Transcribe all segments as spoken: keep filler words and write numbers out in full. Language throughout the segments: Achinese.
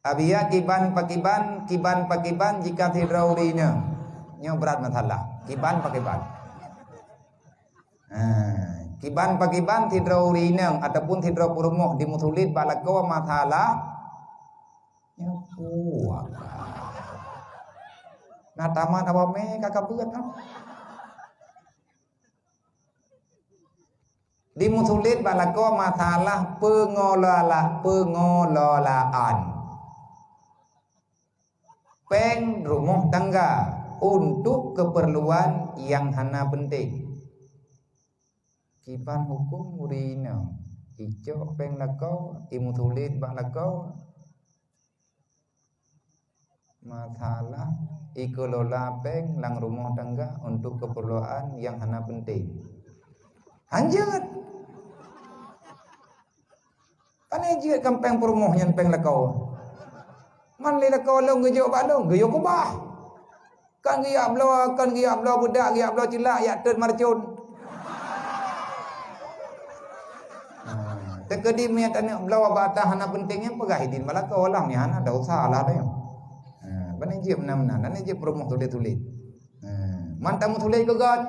Abiya kiban pakiban, kiban pakiban jika sidroe ureueng inong. Nyoe brat masalah. Kiban pakiban. Ha, kiban pakiban sidroe ureueng inong ataupun sidroe peurumoh dimeusulet bak lakoe masalah. Nyoe puak. Na tamat awak mé ka kabeuet, ha? Dimeusulet bak lakoe masalah pengelola, pengelolaan péng rumoh tangga untuk keperluan nyang hana penting. Kiban huköm ureueng inong icok péng lakoe, imeusulet bak lakoe, masalah ikelola péng lam rumoh tangga untuk keperluan nyang hana penting. Hanjeuet. Kan jeuet kan péng peurumoh nyan péng lakoe. Man lé lakoe lôn geujok bak lôn, geuyue keubah. Kan geujak bloe, kan geujak bloe beudak, geujak bloe ceulak, jak teuet marcon. Ha, teukeudi meunyo taneuk bloe bak ata hana penting nyan peugah idin bak lakoe lah, nyan hana dosa lah teuh. Ha, ban jeuet meunan-meunan, dan jeuet peurumoh tuléh-tuléh. Ha, man tameutuléh keu gét.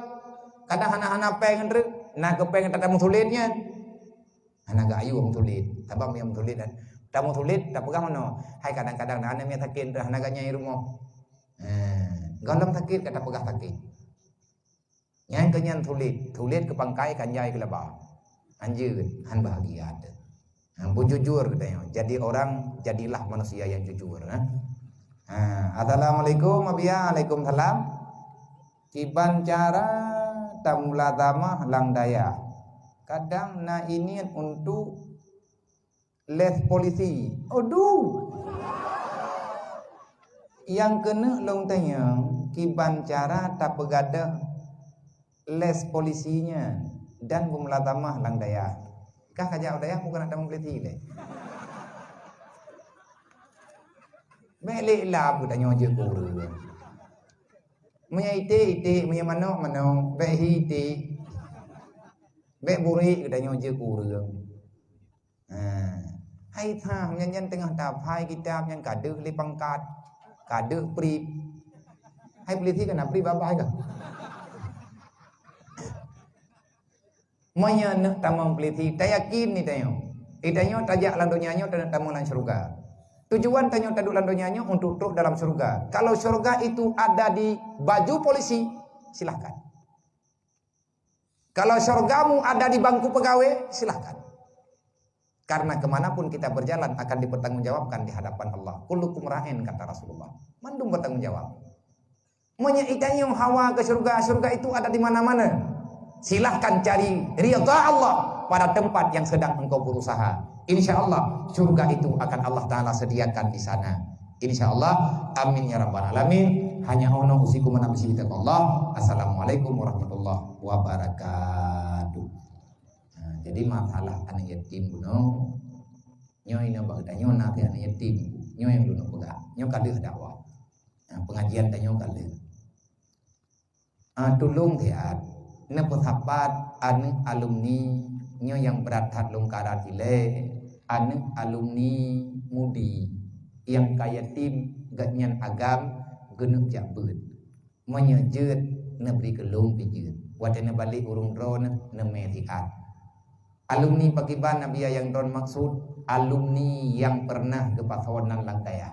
Kadang hana-hana péng treuk, na keu péng tatameutuléh nyan. Hana geuayu meutuléh. Sabab meunyo meutuléh dan tameutuléh tapeugah meunoe. Hai kadang-kadang na aneuk miet sakét treuk hana geuanyai rumoh. Ha, gohlom sakét ka tapeugah sakét. Nyan keu nyan tuléh, tuléh keu pangkai, kanjai keu laba. Hanjeuet, han bahagia teuh. Ha, beujujur geutanyoe. Jadi orang, jadilah manusia yang jujur, ha. Ha, assalamualaikum, Abiya. Waalaikumsalam. Kiban cara tamulazamah lam dayah. Kadang na iniet untuk les polisi. Aduh! Nyang keuneuk lôn tanyong, kiban cara tapeugadôh les polisi nyan dan beumulazamah lam dayah. Kah kajak u dayah bukan nak tamong polisi lé. Bék lé la peutanyoe jeuet keu ureueng. Meunyo iték, iték, meunyo manok, manok, bék hi iték. Bék burék geutanyoe jeuet keu ureueng. Ha. Hai tha, nyan, nyan teungoh taphai kitab nyan ka deuh lé pangkat, ka deuh prip. Hai polisi ka na prip babah ka. Meunyo neuk tamong polisi, tayakin ni tanyoe. Eh, tanyoe tajak lam donya nyoe taneuk tamong lam syeuruga. Tujuan tanyoe taduek lam donya nyoe untuk trok dalam syeuruga. Kalau syeuruga itu ada di baju polisi, silahkan. Kalau syurgamu ada di bangku pegawai, silahkan. Karena kemanapun kita berjalan akan dipertanggungjawabkan di hadapan Allah. "Kullukum ra'in," kata Rasulullah. Mandum bertanggung jawab. Meunyo itanyoe hawa ke syurga, syurga itu ada di mana-mana. Silahkan cari ridha Allah pada tempat yang sedang engkau berusaha. Insya Allah, syurga itu akan Allah Ta'ala sediakan di sana. Insya Allah, amin ya rabbal alamin. Hanya ono usikum wa nafsi taqwallah. Assalamualaikum warahmatullahi wabarakatuh. Ha, jadi masalah aneuk yatim bunoe, nyoe inoe bak geutanyoe na aneuk yatim. Nyoe nyang lôn peugah. Nyoe ka lheueh dakwah. Ha, pengajian tanyoe ka lheueh. Ah, tulông siat neupeusapat aneuk alumni nyoe nyang brat that lôn karat ilée, aneuk alumni Mudi nyang ka yatim, gobnyan agam geuneuk jak beuet. Meunyoe jeuet, neubri keu lôn pih jeuet. Watée neubalek ureuëng droeneuh neumé siat. Alumni pakriban Abiya nyang droen maksud, alumni nyang peureunah geupasoe nan lam dayah.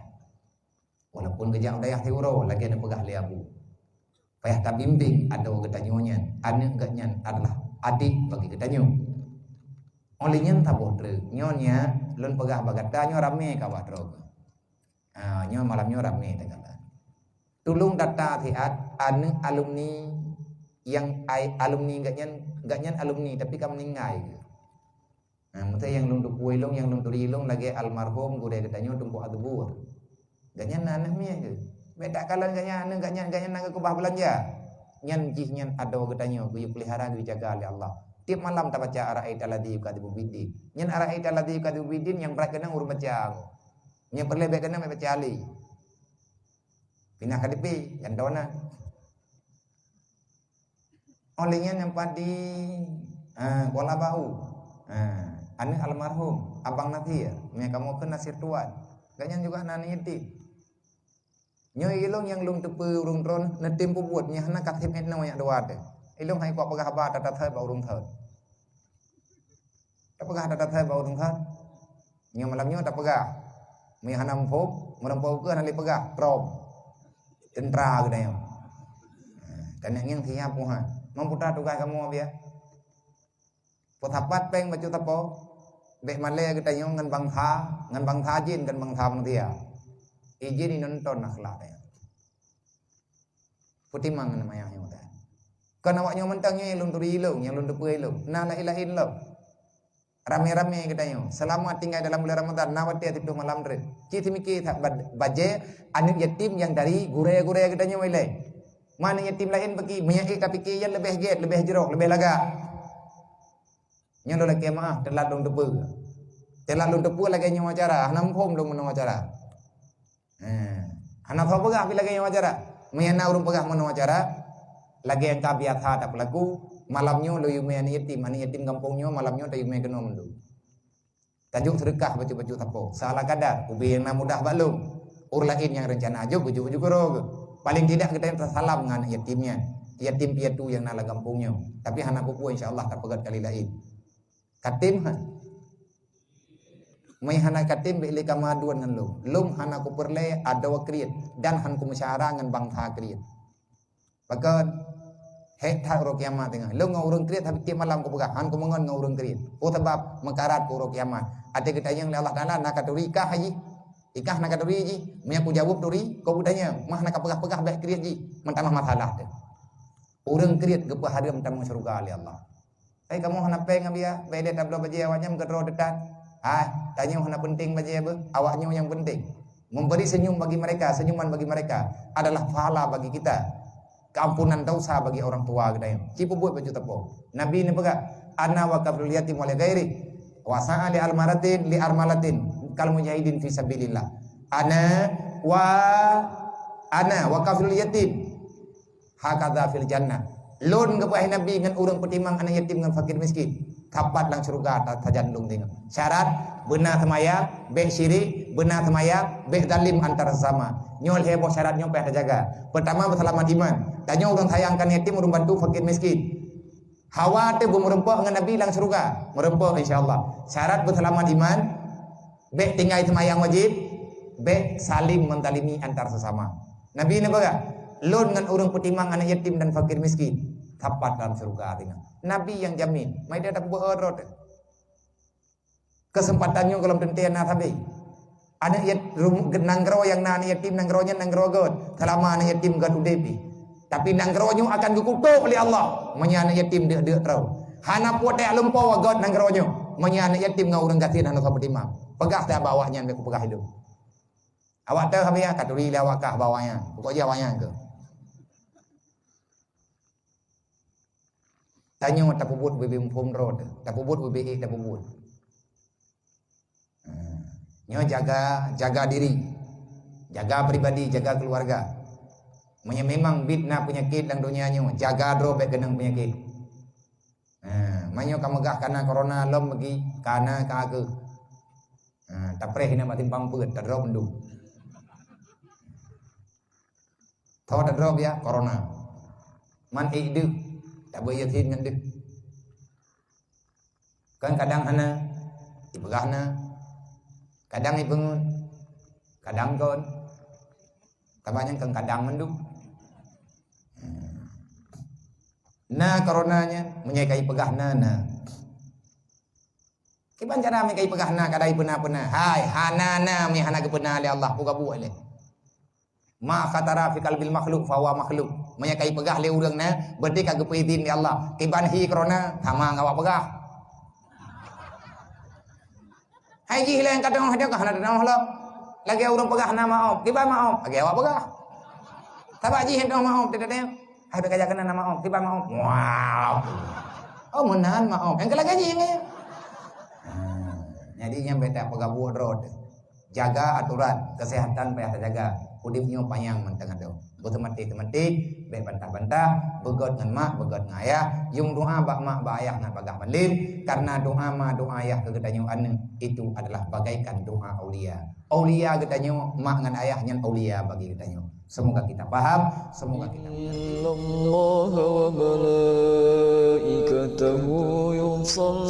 Walaupun geujak u dayah siuroe lagée neupeugah lé Abu. Payah tabimbéng adoe geutanyoe nyan, aneuk geuh nyan adalah adék bagi geutanyoe. Óh lheueh nyan saboh treuk, nyoe nyan lôn peugah bak gata nyoe ramé ka bak droe. Ha, nyoe malam nyoe ramé teuka. Tulông data siat aneuk alumni nyang ai alumni geuh nyan, geuh nyan alumni tapi ka meuninggai geuh. Nah, maksud nyang lôn teupeue lôn, nyang lôn turi lôn lagée almarhum gurée geutanyoe Teungku Adbur. Gobnyan na aneuk miet geuh. Bék takalon gobnyan aneuk gobnyan, gobnyan na geukeubah beulanja. Nyan jih nyan adoe geutanyoe geuyue peulihara geujaga lé Allah. Tieb malam tabaca ara'aital ladzi yukadzibu biddin. Nyan ara'aital ladzi yukadzibu biddin nyang brat keunong ureuëng baca. Nyang peureulée bék keunong bék baca alé. Pinah ka dipi, jantoe na. Óh lheueh nyan nyang pat di, ha, Kuala Bau. Ha, aneuk almarhum Abang Nasir, nyang kamoe kheun Nasir Tuan. Ka nyan juga na aneuk yatim. Nyoe ilong nyang lôn teupeue ureuëng droe neutem peubuet nyang hana ka sép inoe nyang dua teuh. Ilong hai kuat peugah haba that-that bak ureuëng thot. Tapeugah that-that bak ureuëng thot. Nyoe malam nyoe tapeugah. Meunyoe hana muphom, meureumpok keu hana lé peugah, trom. Teuntra geutanyoe. Ka nyan ngieng siap Tuhan. Mampu that tugaih kamoe biya. Peusapat péng bacut sapo, bék malée geutanyoe ngon bansa, ngon bansa jin, ngon bansa manusia. Ijin inonton akhlak tanyoe. Peutimang ngon mayah nyoe teuh. Kon awak nyoe mantong nyoe lôn turi ilong, nyang lôn teupeue ilong. Na laén-laén lom. Ramé-ramé geutanyoe. Seulamat tinggai dalam bulan Ramadhan, na watée siplôh malam treun. Ci seumiké that bad-, bajée aneuk yatim nyang dari gurée-gurée geutanyoe ilée. Ma aneuk yatim laén peuki, meunyoe ék tapike nyan leubeh gét, leubeh jroh, leubeh lagak. Nyoe lôn lakée meu'ah, teulat lôn teupeue. Teulat lôn teupeue lagée nyoe acara, hana muphom lôn meunoe acara. Eh, hana soe peugah pih lagée nyoe acara. Meunyoe na ureuëng peugah meunoe acara, lagée nyang ka biasa tapeulaku, malam nyoe lôn yue mé aneuk yatim, aneuk yatim gampông nyoe, malam nyoe tayue mé keunoe mandum. Tajok seudeukah bacut-bacut sapo. Seala kadar, ubé nyang na mudah bak lôn. Ureuëng laén nyang reuncana jok, geujok-jok keudroe geuh. Paléng tidak geutanyoe tasalam ngon aneuk yatim nyan. Yatim piatu nyang na lam gampông nyoe. Tapi hana peue-peue, insya Allah tapeugét kali laén. Katem han? Meunyoe hana katem, bék lé kamaduen ngon lôn. Lôn hana kupeureulée adoe kriet dan han kumeusyara ngon bansa kriet. Pakon? Hék that uroe kiamat teungoh. Lôn ngon ureuëng kriet, tapi tieb malam kupeugah, han kumeungon ngon ureuëng kriet. Peue sabab? Meukarat keu uroe kiamat. Até geutanyong lé Allah Taala, na katuri kah jih? Ikah na katuri jih? Meunyoe kujaweueb turi, kok geutanyong, mah na kapeugah-peugah bék kriet jih? Meutamah masalah teuh. Ureuëng kriet geupeuhareuem tamong syeuruga lé Allah. Hai kamoe hana péng, Abiya, bék lé tabloe bajée awaknyan meukeudroe teutan. Hai, tanyoe hana peunteng bajée beuh, awaknyoe nyang peunteng. Memberi senyum bagi mereka, senyuman bagi mereka adalah pahala bagi kita. Keampunan dosa bagi orang tua geutanyoe. Ci peubuet bacut sapo. Nabi neupeugah, "Ana wa kafilul yatim wa li ghairi. Wa sa'a li almaratin, li armalatin, kal mujahidin fi sabilillah." Ana wa, ana wa kafilul yatim. Hakadha fil jannah. Lôn geupeugah Nabi ngon ureuëng peutimang aneuk yatim ngon fakir miskin. Sapat lam syeuruga ta-, sajan lôn deungoe. Syarat, beuna seumayang, bék syirik, beuna seumayang, bék zalim antara sesama. Nyoe lhée boh syarat nyoe payah tajaga. Peurtama, beuseulamat iman. Tanyoe ureuëng sayang keu aneuk yatim, ureuëng bantu fakir miskin. Hawa teuh beumeureumpok ngon Nabi lam syeuruga. Meureumpok, insya Allah. Syarat beuseulamat iman, bék tinggai seumayang wajéb, bék saling menzalimi antar sesama. Nabi neupeugah, "Lôn ngon ureuëng peutimang aneuk yatim dan fakir miskin, sapat dalam syeuruga." Nabi nyang jamin. Mai dia tapeubuet rot. Keuseumpatan nyoe gohlom teuntée na sabe. Aneuk yat-, rum-, nanggroe nyang na aneuk yatim, nanggroe nyan nanggroe gét. Seulama aneuk yatim gét udeb pih. Tapi nanggroe nyoe akan geukutok lé Allah meunyoe aneuk yatim deuk-deuk troe. Hana putéh lumpoe gét nanggroe nyoe meunyoe aneuk yatim ngon ureuëng gasien hana soe peutimang. Peugah that bak awaknyan, bék kupeugah ilôn. Awak teuh habéh katuri lé awak kah bak awaknyan. Pokok jih awaknyan keuh. Tanyoe tapeubuet ubé-bé muphom droe teuh, tapeubuet ubé-bé ék tapeubuet. Ha, nyoe jaga, jaga diri, jaga pribadi, jaga keuluwarga. Meunyoe memang bit na peunyakét lam donya nyoe, jaga droe bék keunong peunyakét. Ha, meunyoe ka meugah kana corona lom bagi kana ka keuh. Ha, tapreh inan bak simpang peuet, tadroe mandum. Tho tadroe biya corona. Man ék deuh, tabeuet yasin ngon deuh. Kan kadang hana, ipeugah na. Kadang ipeungeut, kadang kon. Sabab nyan kan kadang mandum. Na corona nyan, meunyoe ka ipeugah na, na. Kiban cara meunyoe ka ipeugah na, kadang ipeuna-peuna. Hai, hana na, meunyoe hana geupeuna lé Allah, peue ka buet lé. Ma khatara fi qalbil makhluq fa huwa makhluq. Meunyoe ka ipeugah lé ureuëng na, berarti ka geupeuidhin lé Allah. Kiban hi corona, sama ngon awak peugah. Hai jih lé nyang ka teungoh, dia ka hana teungoh lom. Lagée ureuëng peugah na maob, kiban maob, lagée awak peugah. Sabab jih nyang teungoh maob, dia teuh. Hai, bèk kajak keunan na maob, kiban maob. Wow. Oh, meunan maob. Nyang keu lagée jih nyan. Ha, jadi nyan bèk tapeugabuek droe teuh. Jaga aturan, kesehatan payah tajaga. Udeb nyoe panyang mantong adoe. Beuteumaté-teumaté, bék bantah-bantah, beugét ngon mak, beugét ngon ayah, yum doa bak mak, bak ayah ngon bagaih bandem, karena doa ma, doa ayah keu geutanyoe aneuk itu adalah bagaikan doa aulia. Aulia geutanyoe, mak ngon ayah nyan aulia bagi geutanyoe. Semoga kita paham, semoga kita mengerti. إن الله وملائكته يصلون